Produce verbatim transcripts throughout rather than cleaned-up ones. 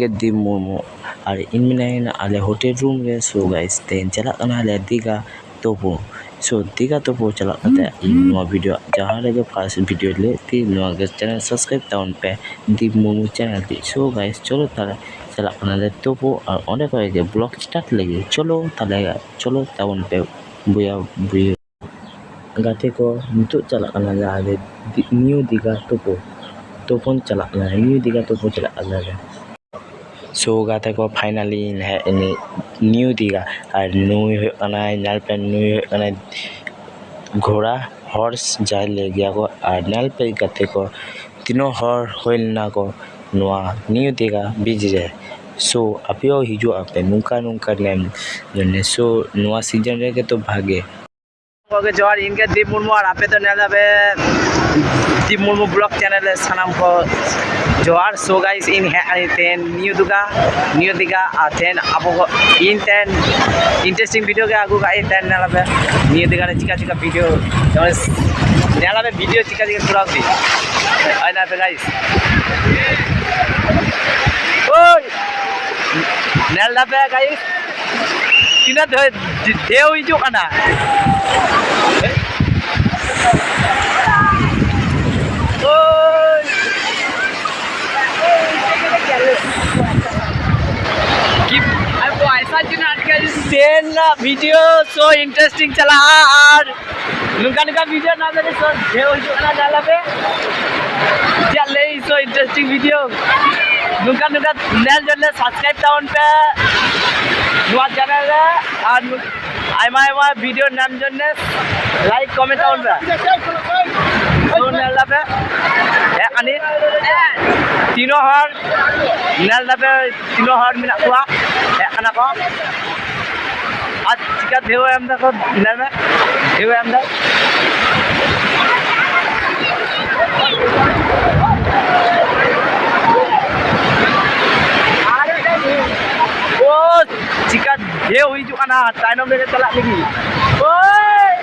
ᱫᱤᱯ ᱢᱩᱨᱢᱩ᱾ ᱟᱨ ᱤᱧ ᱢᱮᱱᱟᱹᱧ ᱟᱞᱮ ᱦᱳᱴᱮᱞ ᱨᱩᱢ ᱨᱮ᱾ So guys, ᱛᱮᱦᱮᱧ ᱪᱟᱞᱟᱜ ᱠᱟᱱᱟᱞᱮ ᱫᱤᱜᱷᱟ ᱛᱳᱯᱳ᱾ So ᱫᱤᱜᱷᱟ ᱛᱳᱯᱳ ᱪᱟᱞᱟᱜ ᱠᱟᱛᱮ ᱤᱧ ᱱᱚᱣᱟ ᱵᱷᱤᱰᱤᱭᱳ ᱡᱟᱦᱟᱸ ᱨᱮᱜᱮ ᱯᱷᱟᱥᱴ ᱵᱷᱤᱰᱤᱭᱳ ᱞᱮ ᱛᱤ ᱱᱚᱣᱟ ᱜᱮ ᱪᱮᱱᱮᱞ ᱥᱟᱵᱥᱠᱨᱟᱭᱤᱵ ᱛᱟᱵᱚᱱ ᱯᱮ, ᱫᱤᱯ ᱢᱩᱨᱢᱩ ᱪᱮᱱᱮᱞ ᱛᱮ᱾ So guys, ᱪᱚᱞᱚ ᱛᱟᱦᱞᱮ ᱪᱟᱞᱟᱜ ᱠᱟᱱᱟᱞᱮ ᱛᱳᱯᱳ ᱟᱨ ᱚᱸᱰᱮ ᱠᱷᱚᱡ ᱜᱮ ᱵᱞᱚᱜ ᱥᱴᱟᱨᱴ ᱞᱟᱹᱜᱤᱫ᱾ ᱪᱚᱞᱚ ᱛᱟᱦᱞᱮ ᱪᱚᱞᱚ ᱛᱟᱵᱚᱱ ᱯᱮ ᱵᱚᱭᱦᱟ ᱵᱚᱭᱦᱟ᱾ ᱜᱟᱛᱮ ᱠᱚ, ᱱᱤᱛᱚᱜ ᱪᱟᱞᱟᱜ ᱠᱟᱱᱟ ᱞᱮ ᱟᱞᱮ ᱫᱤ-, ᱱᱤᱭᱩ ᱫᱤᱜᱷᱟ ᱛᱳᱯᱳ᱾ ᱛᱳᱯᱳᱱ ᱪᱟᱞᱟᱜ ᱠᱟᱱᱟ, ᱱᱤᱭᱩ ᱫᱤᱜᱷᱟ ᱛᱳᱯᱳ ᱪᱟᱞᱟᱜ ᱠᱟᱱᱟ ᱞᱮ᱾ So ᱜᱟᱛᱮ ᱠᱚ, finally ᱦᱮᱡ ᱮᱱᱟᱹᱧ ᱱᱤᱭᱩ ᱫᱤᱜᱷᱟ᱾ ᱟᱨ ᱱᱩᱭ ᱦᱩᱭᱩᱜ ᱠᱟᱱᱟᱭ, ᱧᱮᱞ ᱯᱮ, ᱱᱩᱭ ᱦᱩᱭᱩᱜ ᱠᱟᱱᱟᱭ ᱜᱷᱳᱲᱟ, ᱦᱚᱨᱥ ᱡᱟᱦᱟᱸᱭ ᱞᱟᱹᱭ ᱜᱮᱭᱟ ᱠᱚ᱾ ᱟᱨ ᱧᱮᱞ ᱯᱮ ᱜᱟᱛᱮ ᱠᱚ, ᱛᱤᱱᱟᱹᱜ ᱦᱚᱲ ᱦᱩᱭ ᱞᱮᱱᱟ ᱠᱚ ᱱᱚᱣᱟ ᱱᱤᱭᱩ ᱫᱤᱜᱷᱟ ᱵᱤᱪ ᱨᱮ᱾ So ᱟᱯᱮ ᱦᱚᱸ ᱦᱤᱡᱩᱜ ᱟᱯᱮ ᱱᱚᱝᱠᱟ ᱱᱚᱝᱠᱟ ᱧᱮᱞ ᱡᱚᱱᱱᱮ᱾ So ᱱᱚᱣᱟ ᱥᱤᱡᱚᱱ ᱨᱮᱜᱮ ᱛᱚ ᱵᱷᱟᱜᱮ᱾ ᱜᱚᱝᱠᱮ ᱡᱚᱦᱟᱨ, ᱤᱧ ᱜᱮ ᱫᱤᱯ ᱢᱩᱨᱢᱩ ᱟᱨ ᱟᱯᱮ ᱫᱚ ᱧᱮᱞ ᱫᱟᱯᱮ ᱫᱤᱯ ᱢᱩᱨᱢᱩ ᱵᱞᱚᱜ ᱪᱮᱱᱮᱞ ᱨᱮ ᱥᱟᱱᱟᱢ ᱠᱚ ᱡᱚᱦᱟᱨ᱾ So guys, ᱤᱧ ᱦᱮᱡ ᱟᱹᱧ ᱛᱮᱦᱮᱧ ᱱᱤᱭᱩ ᱫᱤᱜᱷᱟ, ᱱᱤᱭᱩ ᱫᱤᱜᱷᱟ᱾ ᱟᱨ ᱛᱮᱦᱮᱧ ᱟᱵᱚ ᱠᱚ, ᱤᱧ ᱛᱮᱦᱮᱧ interesting video ᱜᱮ ᱟᱹᱜᱩ ᱠᱟᱜ ᱤᱧ᱾ ᱛᱮᱦᱮᱧ ᱧᱮᱞ ᱟᱯᱮ ᱱᱤᱭᱩ ᱫᱤᱜᱷᱟ ᱨᱮ ᱪᱤᱠᱟ ᱪᱤᱠᱟ video, ᱡᱮᱢᱚᱱ ᱧᱮᱞ ᱟᱯᱮ video ᱪᱤᱠᱟ ᱪᱤᱠᱟ ᱠᱚᱨᱟᱣ ᱠᱮᱫ᱾ ᱟᱭ ᱧᱮᱞ ᱟᱯᱮ guys, ᱳᱭ ᱧᱮᱞ ᱫᱟᱯᱮ guys, ᱛᱤᱱᱟᱹᱜ ᱰᱷᱮᱣ, ᱰᱷᱮᱣ ᱦᱤᱡᱩᱜ ᱠᱟᱱᱟ᱾ ᱳᱭ᱾ ᱛᱮᱦᱮᱧ ᱨᱮᱱᱟᱜ video so interesting ᱪᱟᱞᱟᱜᱼᱟ ᱟᱨ ᱱᱚᱝᱠᱟ ᱱᱚᱝᱠᱟ video ᱧᱟᱢ ᱞᱟᱹᱜᱤᱫ ᱥᱚ ᱰᱷᱮᱣ ᱦᱤᱡᱩᱜ ᱠᱟᱱᱟ, ᱧᱮᱞ ᱟᱯᱮ᱾ ᱪᱮᱫ ᱞᱟᱹᱭ, so interesting video᱾ ᱱᱚᱝᱠᱟ ᱱᱚᱝᱠᱟ ᱧᱮᱞ ᱡᱚᱱᱱᱮ subscribe ᱛᱟᱵᱚᱱ ᱯᱮ ᱱᱚᱣᱟ channel ᱨᱮ᱾ ᱟᱨ ᱟᱭᱢᱟ ᱟᱭᱢᱟ video ᱧᱟᱢ ᱡᱚᱱᱱᱮ like comment ᱛᱟᱵᱚᱱ ᱯᱮ᱾ ᱛᱚ ᱧᱮᱞ ᱫᱟᱯᱮ, ᱦᱮᱡ ᱟᱹᱱᱤᱡ ᱛᱤᱱᱟᱹᱜ ᱦᱚᱲ ᱧᱮᱞ ᱫᱟᱯᱮ, ᱛᱤᱱᱟᱹᱜ ᱦᱚᱲ ᱢᱮᱱᱟᱜ ᱠᱚᱣᱟ, ᱦᱮᱡ ᱠᱟᱱᱟ ᱠᱚ᱾ ᱟᱨ ᱪᱤᱠᱟ ᱰᱷᱮᱣ ᱮᱢ ᱫᱟᱠᱚ, ᱧᱮᱞ ᱢᱮ, ᱰᱷᱮᱣ ᱮᱢ ᱫᱟ᱾ ᱳ, ᱪᱤᱠᱟ ᱰᱷᱮᱣ ᱦᱤᱡᱩᱜ ᱠᱟᱱᱟ, ᱛᱟᱭᱱᱚᱢ ᱨᱮᱜᱮ ᱪᱟᱞᱟᱜ ᱞᱟᱹᱜᱤᱫ᱾ ᱳᱭ!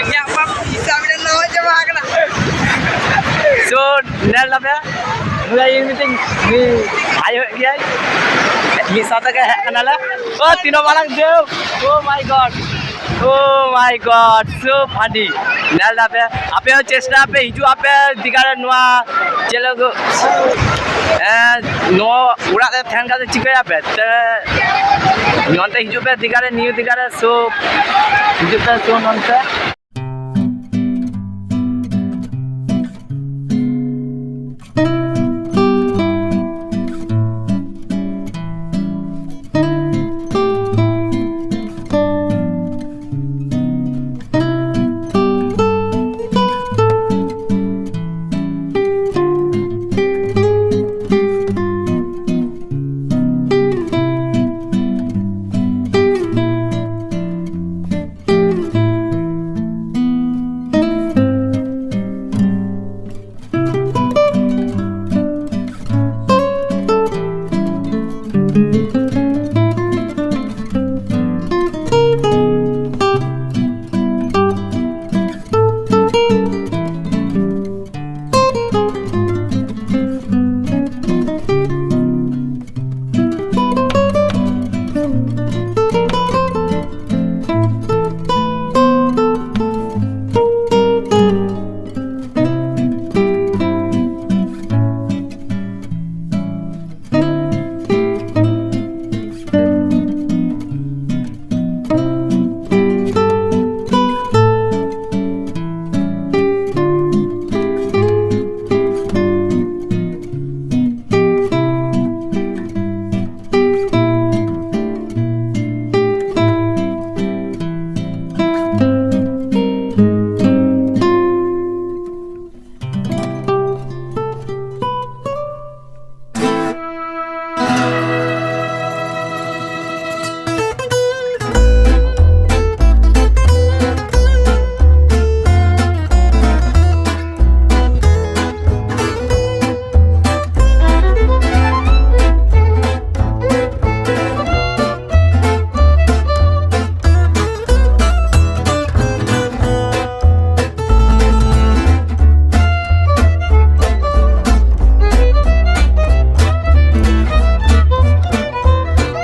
ᱤᱧᱟᱹᱜ ᱢᱟ ᱯᱚᱭᱥᱟ ᱢᱮᱱᱟᱜ ᱱᱚᱣᱟ ᱡᱚᱢᱟ ᱟᱠᱟᱱᱟ᱾ So, ᱧᱮᱞ ᱫᱟᱯᱮ, ᱱᱩᱭ ᱤᱧ ᱢᱤᱫᱴᱤᱡ ᱱᱩᱭ ᱵᱷᱟᱭ ᱦᱩᱭᱩᱜ ᱜᱮᱭᱟᱭ, ᱢᱤᱫ ᱥᱟᱶ ᱛᱮᱜᱮ ᱦᱮᱡ ᱠᱟᱱᱟᱞᱮ᱾ ᱳ, ᱛᱤᱱᱟᱹᱜ ᱢᱟᱨᱟᱝ ᱡᱳᱠ! Oh my God! Oh my God! So funny! ᱧᱮᱞ ᱫᱟᱯᱮ, ᱟᱯᱮ ᱦᱚᱸ ᱪᱮᱥᱴᱟᱭ ᱯᱮ, ᱦᱤᱡᱩᱜ ᱟᱯᱮ ᱫᱤᱜᱷᱟ ᱨᱮ ᱱᱚᱣᱟ ᱪᱮᱫ ᱞᱟᱹᱜᱤᱫ, ᱮᱸ, ᱱᱚᱣᱟ ᱚᱲᱟᱜ ᱨᱮ ᱛᱟᱦᱮᱱ ᱠᱟᱛᱮ ᱪᱤᱠᱟᱹᱭᱟᱯᱮ? ᱛᱮ ᱱᱚᱱᱛᱮ ᱦᱤᱡᱩᱜ ᱯᱮ ᱫᱤᱜᱷᱟ ᱨᱮ, ᱱᱤᱭᱩ ᱫᱤᱜᱷᱟ ᱨᱮ, so ᱦᱤᱡᱩᱜ ᱯᱮ, so ᱱᱚᱱᱛᱮ᱾